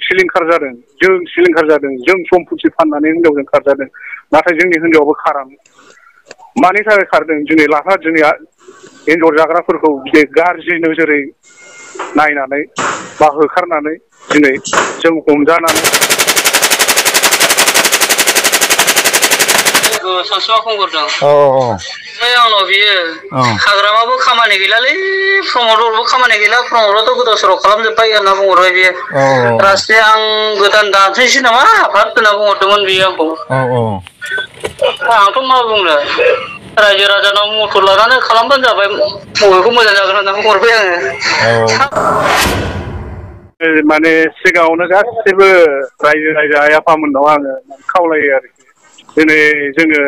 सिलिंखार जादों जों सम्पति फाननानै हिनजावजों खारजादों नाथाय जोंनि हिनजावाबो खारामोन मानि थाखाय खारदों दिनै लाफा दिनै एन्जर जाग्राफोरखौ बिदि गाज्रि नोजोरै नायनानै बा होखारनानै दिनै जों हमजानानै सानसुमा खुंगुरदों ओमफ्राय आंनाव बियो हाग्रामाबो खामानि गैलालै प्रमदरबो खामानि गैला प्रमदराथ' गोदाव सोराव खालामजोब्बाय होनना बुंहरबाय बियो रास्ते आं गोदान दानसैसो नामा आफाद होनना बुंहरदोंमोन बियो आंखौ आंथ' मा बुंनो रायजो राजानाव मटर लानानै खालामबानो जाबाय बबेखौ मोजां जागोन होनना बुंहरबाय आङो माने सिगाङावनो गासिबो रायजो आइ आफामोननाव आङो खावलायो आरोखि दिनै जोङो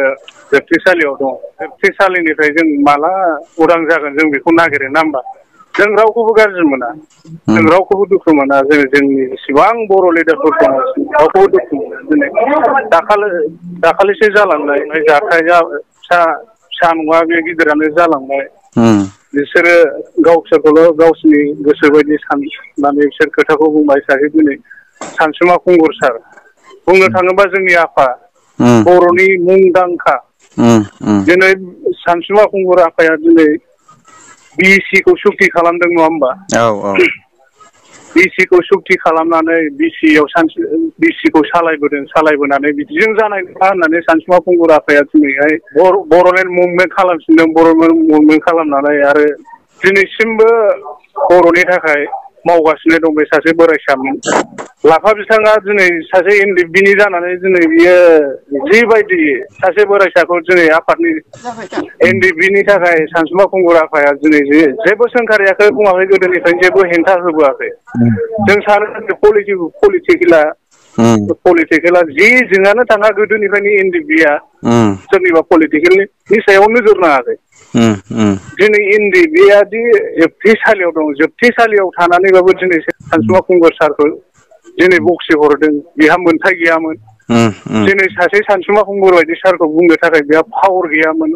जोबथेसालियाव दं जोबथेसालिनिफ्राय जों माला उदां जागोन जों बेखौ नागिरो ना होमबा जों रावखौबो गाज्रि मोना जों रावखौबो दुखु मोना जोंनि जेसेबां बर' लिडारफोर दङ रावखौबो दुखु मोना दिनै दाखालिसो जालांनाय जाथाया फिसा नङा बे गिदिरानो जालांबाय बिसोरो गावसोरखौल' गावसिनि गोसो बायदि साननानै बिसोर खोथाखौ बुंबाय सासे दिनै सानसुमा खुंगुर सार बुंनो थाङोबा जोंनि आफा बर'नि मुंदांखा दिनै सानसुमा खुंगुर आफाया दिनै बिसिखौ सुक्ति खालामदों नङा होमबा बिसिखौ सुक्ति खालामनानै बिसिखौ सालायबोनानै बिदिजों जानाय नङा होननानै सानसुमा खुंगुर आफाया दिनैहाय बर'लेण्ड मुभमेन्ट खालामफिनदों बर'लेण्ड मुभमेन्ट खालामनानै आरो दिनैसिमबो बर'नि थाखाय मावगासिनो दं बे सासे बोराइसामोन लाफा बिथाङा दिनै सासे एनडिएफबि जानानै दिनै बियो जिबायदि सासे बोराइसाखौ दिनै आफादनि एनडिएफबि थाखाय सानसुमा खुंगुर आफाया दिनै जेबो सोंखारियाखै बुङाखै गोदोनिफ्रायनो जेबो हेंथा होबोआखै जों सानो पलिटिकेला जि जोंहानो थाङा गोदोनिफ्रायनो एनडिएफबिआ सोरनिबा पलिटिकेलनि सायाव नोजोर नाङाखै दिनै एनडिएफबिआ दि जोबथेसालियाव दं जोबथेसालियाव थानानैबाबो दिनै सानसुमा खुंगुर सारखौ दिनै बक्सि हरदों बेहा मोन्थाय गैयामोन दिनै सासे सानसुमा खुंगुर बायदि सारखौ बुंनो थाखाय बेहा पावार गैयामोन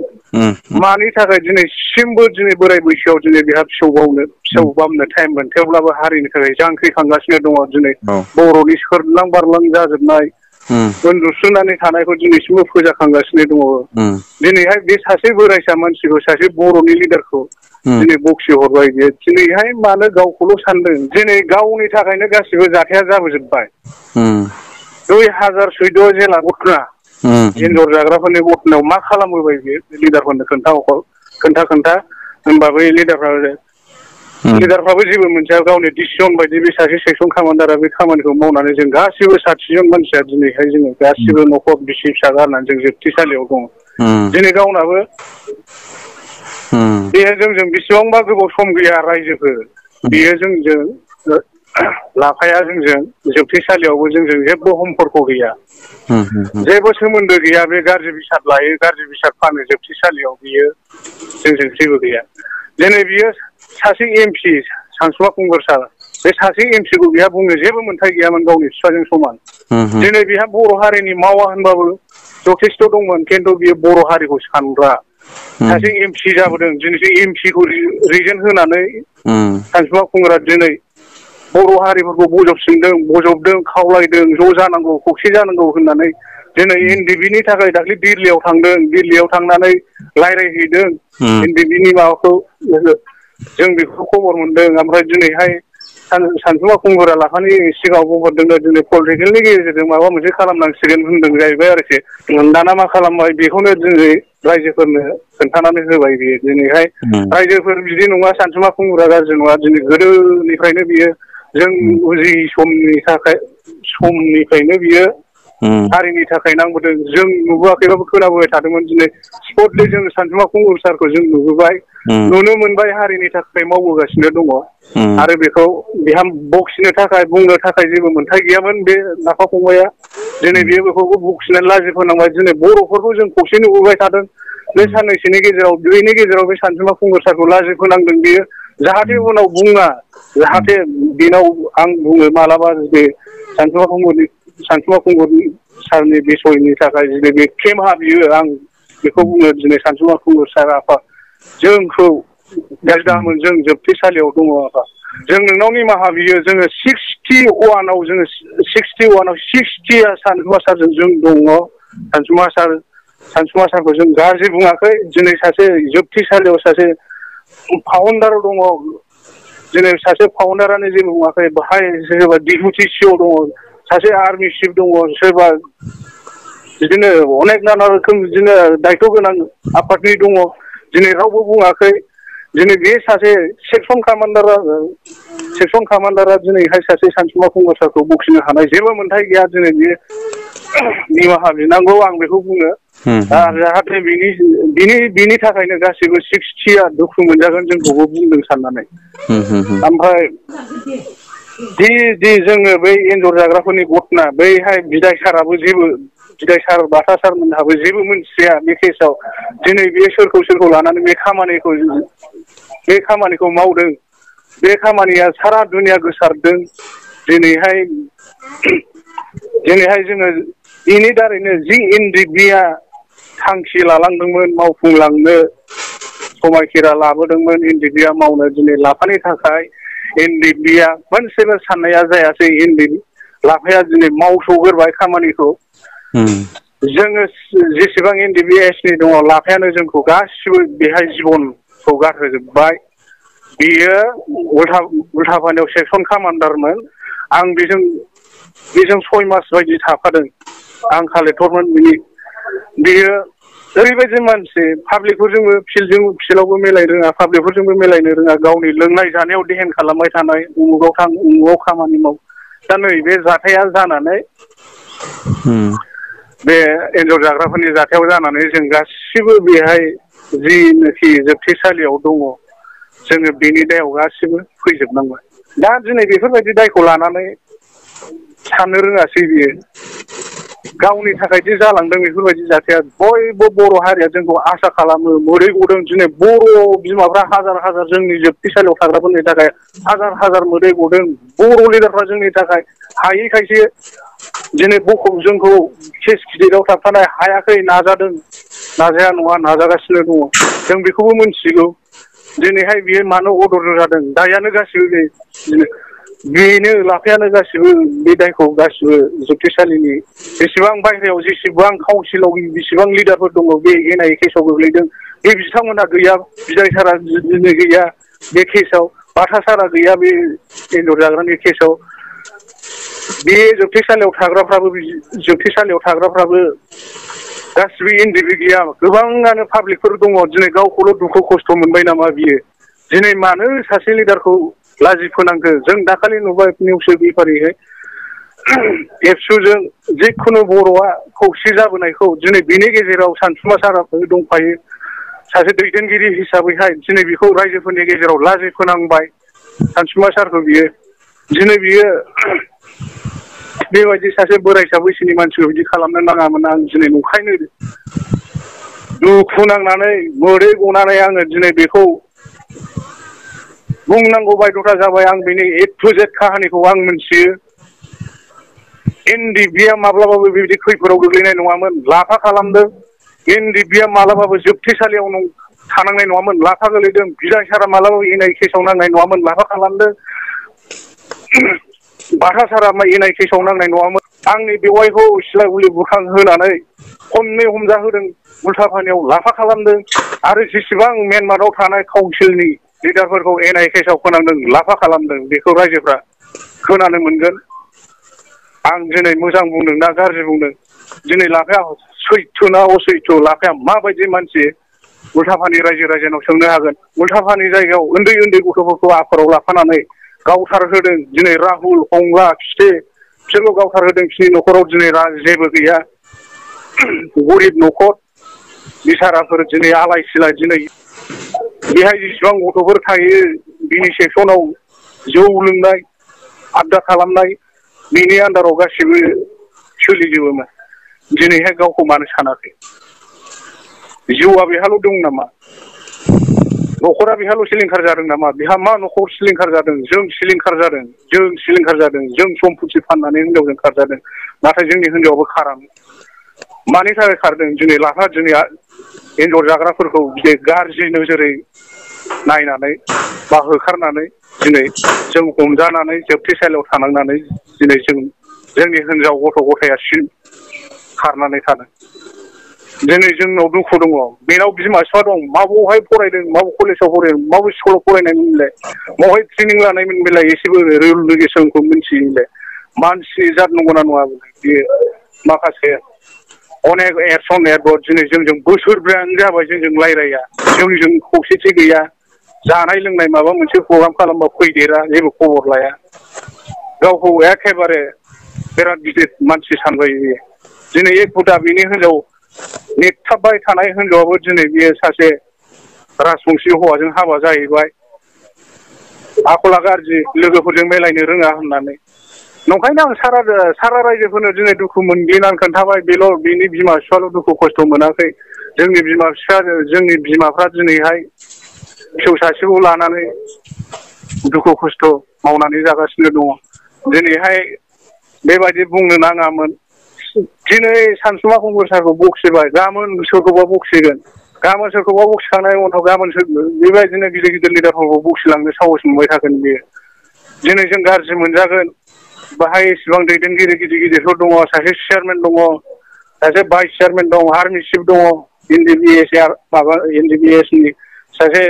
मानि थाखाय दिनैसिमबो दिनै बोराय बैसोआव दिनै बेहा फिसौ बामनो टाइम मोन थेवब्लाबो हारिनि थाखाय जांख्रिखांगासिनो दङ दिनै बर'नि सोरलां बारलां जाजोबनाय उन्दुसुनानै थानायखौ दिनैसिमबो फोजाखांगासिनो दङ दिनैहाय बे सासे बोराइसा मानसिखौ सासे बर'नि लिडारखौ दिनै बक्सि हरबाय बियो दिनैहाय मानो गावखौल' सानदों दिनै गावनि थाखायनो गासिबो जाथाया जाबोजोब्बाय 2014 जेला घटना एन्जर जाग्राफोरनि घटनायाव मा खालामबोबाय बियो लिडारफोरनो खोन्था होनबा बै लिडारफ्राबो जेबो मोनथिया गावनि डिसिसन बायदि बे सासे सेक्सन कामान्डारा बे खामानिखौ मावनानै जों गासिबो 60 जन मानसिया दिनैहाय जोङो गासिबो न'खर बिसि फिसा गारनानै जों जोबथेसालियाव दङ दिनै गावनाबो बेयो जोंजों बेसेबांबा गोबाव सम गैया रायजोफोर बेयो जोंजों लाफाया जोंजों जोबथेसालियावबो जोंजों जेबो सम्पर्क गैया जेबो सोमोन्दो गैया बे गाज्रि बेसाद लायो गाज्रि बेसाद फानो जोबथेसालियाव बियो जोंजों जेबो गैया दिनै बियो सासे एमपि सानसुमा खुंगुर सार बे सासे एमपिखौ बेहा बुंनो जेबो मोन्थाय गैयामोन गावनि बिफाजों समान दिनै बेहा बर' हारिनि मावा होनबाबो जथेस्थ' दंमोन खिन्थु बियो बर' हारिखौ सानग्रा सासे एमपि जाबोदों दिनैसो एमपिखौ रिजेन्ट होनानै सानसुमा खुंगुरा दिनै बर' हारिफोरखौ बजबदों खावलायदों ज' जानांगौ खौसे जानांगौ होननानै दिनै एनडिएफबिनि थाखाय दाख्लै दिल्लीयाव थांदों दिल्लीयाव थांनानै रायज्लायहैदों एनडिएफबिनि माबाखौ जों बेखौ खबर मोनदों ओमफ्राय दिनैहाय सानसुमा खुंगुरा लाफानि सिगाङाव बुंहरदों दिनै पलिटिकेलनि गेजेरजों माबा मोनसे खालामनांसिगोन होनदों जाहैबाय आरोखि दाना मा खालामबाय बेखौनो दिनै रायजोफोरनो खोन्थानानै होबाय बियो दिनैहाय रायजोफोर बिदि नङा सानसुमा खुंगुरा गाज्रि नङा दिनै गोदोनिफ्रायनो बियो जों उजियै समनिफ्रायनो बियो हारिनि थाखाय नांबोदों जों नुबोआखैबाबो खोनाबोबाय थादोंमोन दिनै स्पटलि जों सानसुमा खुंगुर सारखौ जों नुबोबाय नुनो मोनबाय हारिनि थाखाय मावबोगासिनो दङ आरो बेखौ बेहा बक्सिनो थाखाय बुंनो थाखाय जेबो मोन्थाय गैयामोन बे लाफा फंबाया दिनै बेयो बेखौबो बक्सिनानै लाजि फोनांबाय दिनै बर'फोरखौ जों खौसे नुबोबाय थादों बे साननैसोनि गेजेराव बेनि गेजेराव बे सानसुमा खुंगुर सारखौ लाजि फोनांदों बियो जाहाथे उनाव बुङा जाहाथे बेनाव आं बुङो मालाबा जुदि सानसुमा खुंगुर सारनि बिसयनि थाखाय दिनै बे खेमा बियो आं बेखौ बुङो दिनै सानसुमा खुंगुर सार आफा जोंखौ गाज्रिदामोन जों जोबथेसालियाव दङ आफा जों नोंनाव निमाहा बियो जोङो 61आव जोङो 61आव 60 सानसुमा सारजों जों दङ सानसुमा सारखौ जों गाज्रि बुङाखै दिनै सासे जोबथेसालियाव सासे फाउन्डार दङ दिनै सासे फाउन्डारानो जेबो बुङाखै बाहाय सोरबा डिपुटि सिअ दङ सासे आर्मि चिफ दङ सोरबा बिदिनो अनेक नाना रोखोम बिदिनो दायथ' गोनां आफादनि दङ दिनै रावबो बुङाखै दिनै बे सासे सेक्सन कामान्डारा दिनैहाय सासे सानसुमा फंबासारखौ बखिनो हानाय जेबो मोन्थाय गैया दिनै बे निमाहा बिनांगौ आं बेखौ बुङो जाहाथे बिनि थाखायनो गासिबो 60आ दुखु मोनजागोन जोंखौबो बुंदों साननानै ओमफ्राय दि जोङो बै एन्जर जाग्राफोरनि घटना बैहाय बिदाय सार बाथा सारमोनहाबो जेबो मोनथिया बे केसाव दिनै बे सोरखौ लानानै बे खामानिखौ मावदों बे खामानिया सारा दुनिया गोसारदों दिनैहाय जोङो बेनि दारैनो जि एनडिएफबिआ थांखि लालांदोंमोन मावफुंलांनो समायखिरा लाबोदोंमोन एनडिएफबिआ मावनो दिनै लाफानि थाखाय एनडिएफबिआ मोनसेबो साननाया जायासै लाफाया दिनै मावस'गोरबाय खामानिखौ जोङो जेसेबां एनडिएफबि दङ लाफायानो जोंखौ गासिबो बेहाय जिबनखौ गारहोजोब्बाय बेयो उल्थापानियाव सेक्सन कामान्डारमोन आं बेजों 6 मास बायदि थाफादों आं कालेक्टरमोन बेयो ओरैबायदि मानसि पाब्लिकफोरजोंबो फिल्डआवबो मिलायनो रोङा पाब्लिकफोरजोंबो मिलायनो रोङा गावनि लोंनाय जानायाव देहेन खालामबाय थानाय उमुगाव थां उमुगाव खामानि माव दा नै बे जाथाया जानानै बे एन्जर जाग्राफोरनि जाथायाव जानानै जों गासिबो बेहाय जिनोखि जोबथेसालियाव दङ जोङो बेनि दायाव गासिबो फैजोबनांबाय दा दिनै बेफोरबायदि दायखौ लानानै साननो रोङासै बियो गावनि थाखायदि जालांदों बेफोरबायदि जाथाया बयबो बर' हारिया जोंखौ आसा खालामो मोदै गदों दिनै बर' बिमाफ्रा हाजार जोंनि जोबथेसालियाव थाग्राफोरनि थाखाय हाजार मोदै गदों बर' लिडारफ्रा जोंनि थाखाय हायैखायसो दिनै जोंखौ केस गिदिराव थाबथानाय हायाखै नाजाया नङा नाजागासिनो दङ जों बेखौबो मिन्थिगौ दिनैहाय बियो मानो अर्डार जादों दायानो गासिबो बेनो लाफायानो गासिबो बे दायखौ गासिबो जोबथेसालिनि जेसेबां बायह्रायाव जेसेबां काउन्सिलाव बेसेबां लिडारफोर दङ बे एनआइए केसाव गोग्लैदों बे बिथांमोनहा गैया बिदाय सारा दिनै गैया बे केसाव बाथा सारा गैया बे एन्जर जाग्रानि केसाव बे जोबथेसालियाव थाग्राफ्राबो गासिबो एनडिएफबि गैया गोबाङानो पाब्लिकफोर दङ दिनै गावखौल' दुखु खस्थ' मोनबाय नामा बियो दिनै मानो सासे लिडारखौ लाजि फोनांखो जों दाखालि नुबाय निउस बेफारिहाय एबसुजों जिखुनु बर'आ खौसे जाबोनायखौ दिनै बेनि गेजेराव सानसुमा साराबो दंफायो सासे दैदेनगिरि हिसाबैहाय दिनै बेखौ रायजोफोरनि गेजेराव लाजि फोनांबाय सानसुमा सारखौ बियो दिनै बियो बेबायदि सासे बोराइसा बैसोनि मानसिखौ बिदि खालामनो नाङामोन आं दिनै नंखायनो दुखु नांनानै मोदै गनानै आङो दिनै बेखौ बुंनांगौ बायद'था जाबाय आं बेनि A to Z काहानिखौ आं मिथियो एनडिएफबिआ माब्लाबाबो बेबायदि खैफोदाव गोग्लैनाय नङामोन लाफा खालामदों एनडिएफबिआ माब्लाबाबो जोबथेसालियाव थानांनाय नङामोन लाफा गोलैदों बिदाय सारा माब्लाबाबो एनआइए केसाव नांनाय नङामोन लाफा खालामदों बाथा सारा एनआइए केसाव नांनाय नङामोन आंनि बेवाइखौ सिलाय गुलि बुखांहोनानै खननै हमजाहोदों उल्थापानियाव लाफा खालामदों आरो जेसेबां म्यानमाराव थानाय काउन्सिलनि लिडारफोरखौ एनआइए केसाव फोनांदों लाफा खालामदों बेखौ रायजोफ्रा खोनानो मोनगोन आं दिनै मोजां बुंदों ना गाज्रि बुंदों दिनै लाफाया सैथो ना असैथो लाफाया माबायदि मानसि उल्थापानि रायजोनाव सोंनो हागोन उल्थापानि जायगायाव उन्दै गथ'फोरखौ आफादाव लाफानानै गावथारहोदों दिनै राहुल हंला खिथे बिसोरखौ गावथारहोदों बिसोरनि न'खराव दिनै जेबो गैया गरिब न'खर बिसाराफोर दिनै आलाय सिलाय दिनै बेहाय जेसेबां गथ'फोर थायो बिनि सेक्सनाव जौ लोंनाय आबदा खालामनाय बिनि आन्दाराव गासिबो सोलिजोबोमोन दिनैहाय गावखौ मानो सानाखै जिउआ बेहाल' दं नामा न'खरा बेहाल' सिलिंखार जादों नामा बेहा मा न'खर सिलिंखार जादों जों सिलिंखार जादों जों सम्पति फाननानै हिनजावजों खारजादों नाथाय जोंनि हिनजावाबो खारामोन मानि थाखाय खारदों दिनै लाफा दिनै एन्जर जाग्राफोरखौ दिनै गाज्रि नोजोरै नायनानै बा होखारनानै दिनै जों हमजानानै जोबथेसालियाव थानांनानै दिनै जोंनि हिनजाव गथ' गथाया खारनानै थादों। दिनै जोंनाव दुखु दङ, बेनाव बिमा बिफा दं, माबावहाय फरायदों, माबा कलेजाव फरायदों, माबा स्कुलाव फरायनायमोन बेलाय, मावहाय ट्रेनिं लानायमोन बेलाय, एसेबो रुल रेगुलेसनखौ मिन्थियोलाय, मानसि जाद नंगौना नङा बेयो माखासे अनेक एरसन एरबट दिनै जोंजों बोसोरब्रैयानो जाबाय जोंजों रायलाया, जोंजों खौसेथि गैया, जानाय लोंनाय माबा मोनसे प्रग्राम खालामबा फैदेरा, जेबो खबर लाया, गावखौ एखेबारे बिराद गिदिर मानसि सानबाय बियो। दिनै एक हुदा बिनि हिनजाव नेथाबबाय थानाय हिनजावाबो दिनै बियो सासे राजबंसि हौवाजों हाबा जाहैबाय, आखला गाज्रि, लोगोफोरजों मिलायनो रोङा होननानै। नंखायनो आं सारा रायजोफोरनो दिनै दुखु मोनगोनां खोन्थाबाय, बिनि बिमा बिफाल' दुखु खस्थ' मोनाखै, जोंनि बिमाफ्रा दिनैहाय फिसौ सासेखौ लानानै दुखु खस्थ' मावनानै जागासिनो दङ। दिनैहाय बेबायदि बुंनो नाङामोन, दिनै सानसुमा कंग्रेसखौ बखिबाय, गाबोन सोरखौबा बखिगोन, गाबोन सोरखौबा बखिखांनायनि उनाव गाबोन बेबायदिनो गिदिर गिदिर लिडारफोरखौ बखिलांनो साहस मोनबाय थागोन बियो। दिनै जों गाज्रि मोनजागोन, बाहाय इसिबां दैदेनगिरि गिदिर गिदिरफोर दङ, सासे चेयारमेन दङ, सासे भाइस चेयारमेन दं, आर्मि चिफ दङ, NDBS-नि सासे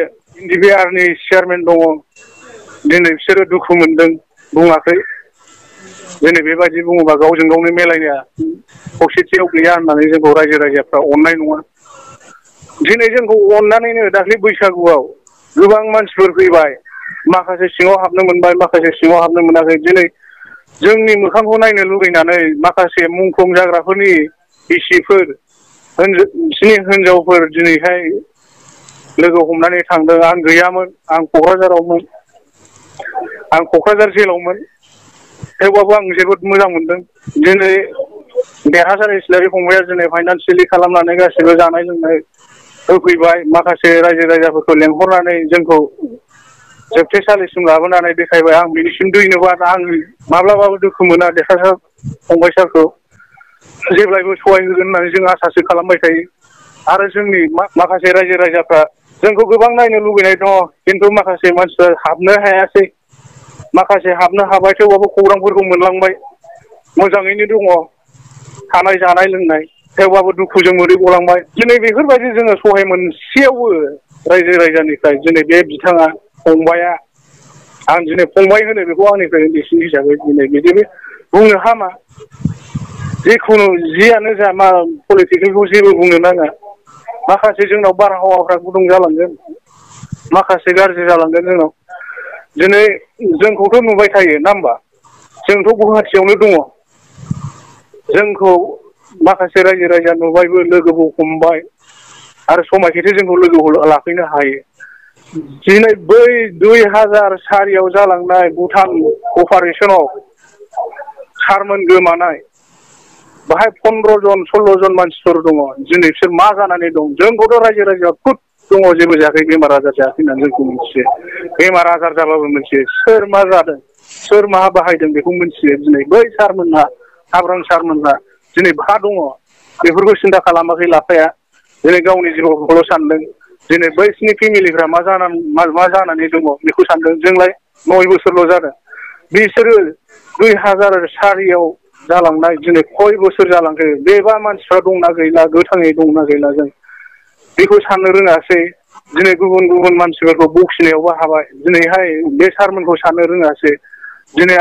NDBR-नि चेयारमेन दङ, दिनै बिसोरो दुखु मोनदों, बुङाखै। दिनै बेबायदि बुङोबा गावजों गावनो मिलायनाया खौसेथियाव गैया होननानै जोंखौ रायजो राजाफ्रा अननाय नङा। दिनै जोंखौ अननानैनो दाख्लै बैसागुआव गोबां मानसिफोर फैबाय, माखासे सिङाव हाबनो मोनबाय, माखासे सिङाव हाबनो मोनाखै। दिनै जोंनि मोखांखौ नायनो लुगैनानै माखासे मुंख्लं जाग्राफोरनि बिसिफोर, बिसिनि हिनजावफोर दिनैहाय लोगो हमनानै थांदों। आं गैयामोन, आं क'क्राझारावमोन, आं क'क्राझार जेलावमोन, थेवबाबो आं जोबोद मोजां मोनदों। दिनै देरहासार इस्लारि फंबाया दिनै फाइनान्सियेलि खालामनानै गासिबो जानाय लोंनाय होफैबाय, माखासे रायजो राजाफोरखौ लेंहरनानै जोंखौ जोबथेसालिसिम लाबोनानै देखायबाय। आं बिनिसिम दैनोबा आं माब्लाबाबो दुखु मोना देरहासार फंबाय सारखौ जेब्लायबो सहाय होगोन होननानै जों आसासो खालामबाय थायो। आरो जोंनि माखासे रायजो राजाफ्रा जोंखौ गोबां नायनो लुबैनाय दङ, खिन्थु माखासे मानसिफ्रा हाबनो हायासै, माखासे हाबनो हाबाय, थेवबाबो खौरांफोरखौ मोनलांबाय, मोजाङैनो दङ थानाय जानाय लोंनाय, थेवबाबो दुखुजों मोदै गलांबाय। दिनै बेफोरबायदि जोङो सहाय मोनसेयावबो रायजो राजानिफ्राय दिनै बे बिथाङा फंबाया, आं दिनै फंबाय होनो बेखौ आंनिफ्राय उन्दैसिन हिसाबै दिनै बिदिबो बुंनो हामा, जिखुनु जियानो जा मा पलिटिकेलखौ जेबो बुंनो नाङा। माखासे जोंनाव बारहावाफ्रा गुदुं जालांगोन, माखासे गाज्रि जालांगोन जोंनाव। दिनै जोंखौथ' नुबाय थायो ना होमबा, जोंथ' गुवाहाटियावनो दङ, जोंखौ माखासे रायजो राजा नुबायबो, लोगोबो हमबाय, आरो समायखेथे जोंखौ लोगो लाफैनो हायो। दिनै बै 2004 जालांनाय भुटान अपारेसनाव सारमोन गोमानाय, बाहाय 15 जन 16 जन मानसिफोर दङ। दिनै बिसोर मा जानानै दं? जोंखौथ' रायजो राजाया खुद दङ, जेबो जायाखै, बेमार आजार जायाखै होननानै जोंखौ मिथियो। बेमार आजार जाबाबो मिथियो, सोर मा जादों, सोर मा बाहायदों बेखौ मिथियो। दिनै बै सारमोनहा, हाब्रां सारमोनहा दिनै बहा दङ बेफोरखौ सिन्था खालामाखै लाफाया, दिनै गावनि जिउखौल' सानदों। दिनै बैसिनि फेमिलिफ्रा मा जानानै दङ बेखौ सानदों। जोंलाय 9 बोसोरल' जादों, बिसोरो 2004 जालांनाय दिनै खय बोसोर जालांखो, बेबा मानसिफ्रा दंना गैला, गोथाङै दंना गैला, जों बेखौ साननो रोङासै। दिनै गुबुन गुबुन मानसिफोरखौ बखिनायावबो हाबाय, दिनैहाय बे सारमोनखौ साननो रोङासै। दिनै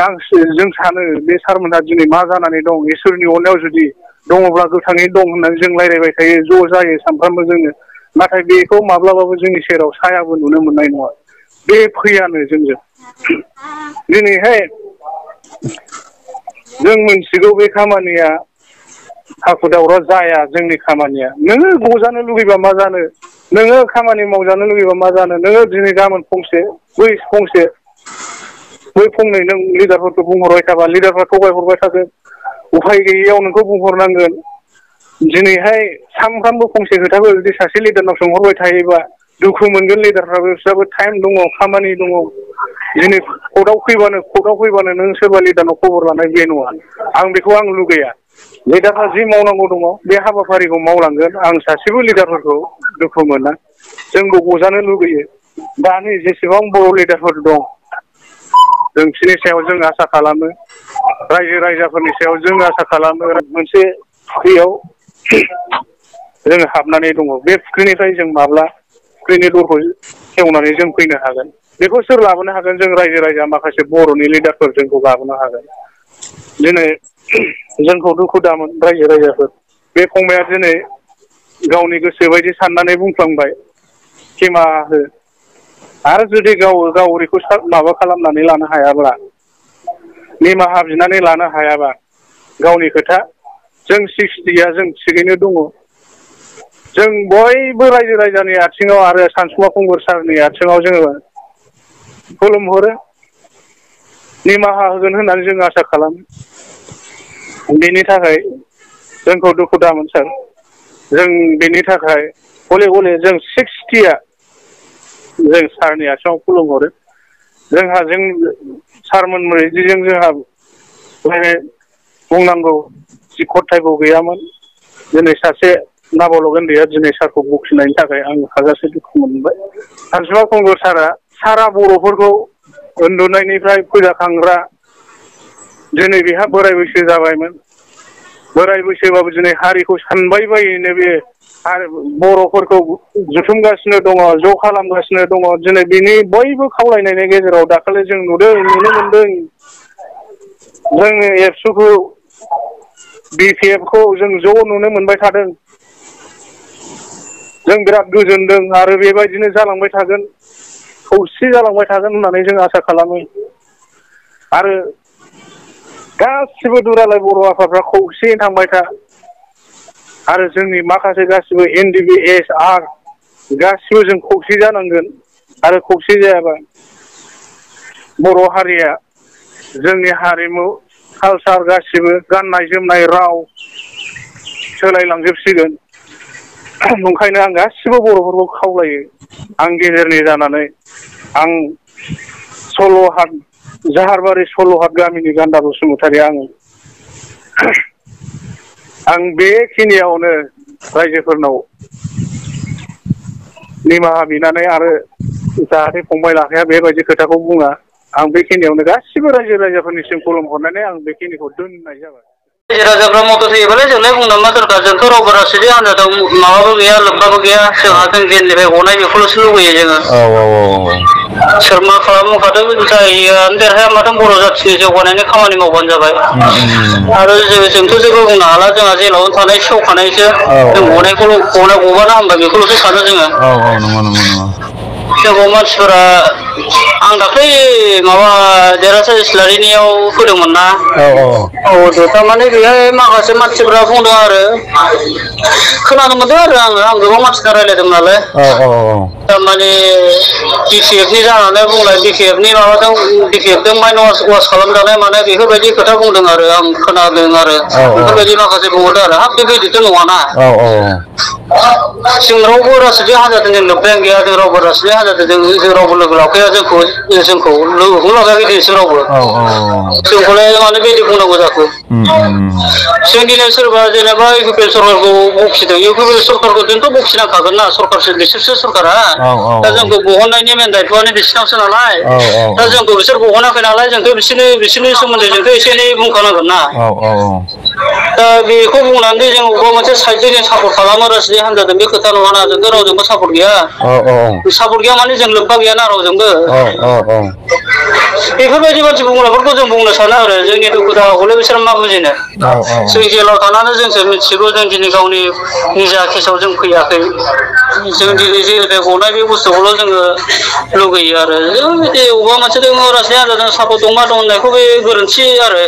जों सानो बे सारमोनहा दिनै मा जानानै दं, इसोरनि अननायाव जुदि दङब्ला गोथाङै दं होननानै जों रायज्लायबाय थायो, ज' जायो सानफ्रामबो जोङो, नाथाय बेखौ माब्लाबाबो जोंनि सेराव सायाबो नुनो मोननाय नङा, बे फैयानो जोंजों। दिनैहाय जों मोनथिगौ बे खामानिया हाखु दावरा जाया, जोंनि खामानिया। नोङो गजानो लुगैबा मा जानो, नोङो खामानि मावजानो लुगैबा मा जानो, नोङो दिनै गाबोन फंसे बै फंसे बै फंनै नों लिडारफोरखौ बुंहरबाय थाबा लिडारफ्रा थगायहरबाय थागोन, उफाय गैयैयाव नोंखौ बुंहरनांगोन। दिनैहाय सानफ्रामबो फंसे खोथाखौ जुदि सासे लिडारनाव सोंहरबाय थायोबा दुखु मोनगोन लिडारफ्राबो, बिस्राबो टाइम दङ, खामानि दङ। दिनै कर्टआव फैबानो नों सोरबा लिडारनाव खबर लानाय बे नङा। आं बेखौ लुगैया। लिडारफ्रा जि मावनांगौ दङ बे हाबाफारिखौ मावलांगोन। आं सासेबो लिडारफोरखौ दुखु मोना, जोंबो गजानो लुगैयो। दानि जेसेबां बर' लिडारफोर दं जोंसिनि सायाव जों आसा खालामो रायजो राजाफोरनि सायाव जों आसा खालामो मोनसे फुख्रियाव जों हाबनानै दङ बे फुख्रिनिफ्राय जों माब्ला फुख्रिनि दरखौ खेवनानै जों फैनो हागोन बेखौ सोर लाबोनो हागोन जों रायजो राजा माखासे बर'नि लिडारफोर जोंखौ लाबोनो हागोन दिनै जोंखौ दुखु दामोन रायजो राजाफोर बे फंबाया दिनै गावनि गोसो बायदि साननानै बुंफ्लांबाय खेमा हो आरो जुदि गाव ओरैखौ माबा खालामनानै लानो हायाब्ला निमाहा बिनानै लानो हायाबा गावनि खोथा जों 60 जों थिगैनो दङ जों बयबो रायजो राजानि आथिङाव आरो सानसुमा खुंगुर सारनि आथिङाव जोङो खुलुमहरो निमाहा होगोन होननानै जों आसा खालामो बेनि थाखाय जोंखौ दुखु दामोन सार जों बेनि थाखाय गले गले जों 60 जों सारनि आथिङाव खुलुमहरो जोंहा जों सारमोन बायदिजों जोंहा बुंनांगौ जि खथायबो गैयामोन दिनै सासे नाबालक उन्दैया दिनै सारखौ बखिनायनि थाखाय आं हाजासे दुखु मोनबाय सानसुमा खुंगुर सारा बर'फोरखौ उन्दुनायनिफ्राय फोजाखांग्रा दिनै बेहा बोराय बैसो जाबायमोन बोराय बैसोबाबो दिनै हारिखौ सानबाय बायैनो बे बर'फोरखौ जुथुमगासिनो दङ ज' खालामगासिनो दङ दिनै बिनि बयबो खावलायनायनि गेजेराव दाखालि जों नुनो मोनदों जोंनि एबसुखौ BPF खौ जों ज' नुनो मोनबाय थादों जों बिराद गोजोनदों आरो बेबायदिनो जालांबाय थागोन खौसे जालांबाय थागोन होननानै जों आसा खालामो आरो गासिबो दुलाराय बर' आफादफ्रा खौसेयै थांबाय था आरो जोंनि माखासे गासिबो NDB SR गासिबो जों खौसे जानांगोन आरो खौसे जायाबा बर' हारिया जोंनि हारिमु कालसार गासिबो गाननाय जोमनाय राव सोलायलांजोबसिगोन ओंखायनो आं गासिबो बर'फोरखौ खावलायो आं गेजेरनि जानानै आं जाहारबारि सल'हाट गामिनि गान्दा बसुमतारी आं बेखिनियावनो रायजोफोरनाव निमाहा बिनानै आरो जाहाथे फंबाय लाखाया बेबायदि खोथाखौ बुङा आं बेखिनियावनो गासिबो रायजो राजाफोरनिसिम खुलुमहरनानै आं बेखिनिखौ दोननाय जाबाय रायजो राजाफ्रा मदद होयोबालाय जोंलाय बुंनो मा दरखार जोंथ' रावबो राजनिथि हान्जाजों माबाबो गैया लोब्बाबो गैया जोंहा जों जेलनिफ्राय गनाय बेखौल'सो लुबैयो जोङो सोर मा खालामो खादों जायआनो देरहाया माथों बर' जाथिनि जौगानायनि खामानि मावबानो जाबाय आरो जोंथ' जेबो बुंनो हाला जोंहा जेलावनो थानाय सेवखानायसो जों गबानो हामबाय बेखौल'सो सानो जोङो जोंखौ मानसिफोरा आं दाख्लै माबा देरहासार इस्लारिनियाव फैदोंमोन ना थारमाने बेहाय माखासे मानसिफोरा बुंदों आरो खोनानो मोनदों आरो आं गोबां मानसिजों रायज्लायदों नालाय थारमाने BPFनि जानानै बुंनाय BPFनि माबाजों BPFजों माइन्ड वास खालामजानाय माने बेफोरबायदि खोथा बुंदों आरो आं खोनादों आरो बेफोरबायदि माखासे बुंहरदों आरो हाब बेबायदिथ' नङाना जों रावबो राजनिथि हान्जाजों जों लोब्बायानो गैया जों रावबो राजनिथि हान्जाजों जों रावबो लोगो लाखाया जोंखौ लोगोखौनो लाखायाखै दिनैसिम रावबो जोंखौलाय मानो बेबायदि बुंनांगौ जाखो जों दिनै सोरबा जेनेबा UPL सरकारखौ बखिदों UPL सरकारखौ जोंथ' बखिनांखागोन ना सरकारसो बिसोरसो सरकारा दा जोंखौ बहननायनि मेन दायथ'आनो बिसोरनावसो नालाय दा जोंखौ बिसोर बहनाखै नालाय जोंथ' बिसोरनि सोमोन्दै जोंथ' एसे एनै बुंखानांगोन ना दा बेखौ बुंनानै जों अबेबा मोनसे साइडजों जों सापर्ट खालामो राजनिथि हान्जाजों बे खोथा नङाना जोंथ' रावजोंबो सापर्ट गैया सापर्ट गैया माने जों लोब्बा गैयाना रावजोंबो बेफोरबायदि मानसि बुंग्राफोरखौ जों बुंनो सानो आरो जोंनि दुखु दाहाखौलाय बिसोर मा बुजिनो जों जेलाव थानानै जोंसो मिथिगौ जों दिनै गावनि निजा केसाव जों फैयाखै जों दिनै जेनिफ्राय गनाय बे बुस्थुखौल' जोङो लुगैयो आरो बिदि अबेबा मोनसे राजनिथि हान्जाजों सापर्ट दं मा दं होननायखौ बे गोरोन्थि आरो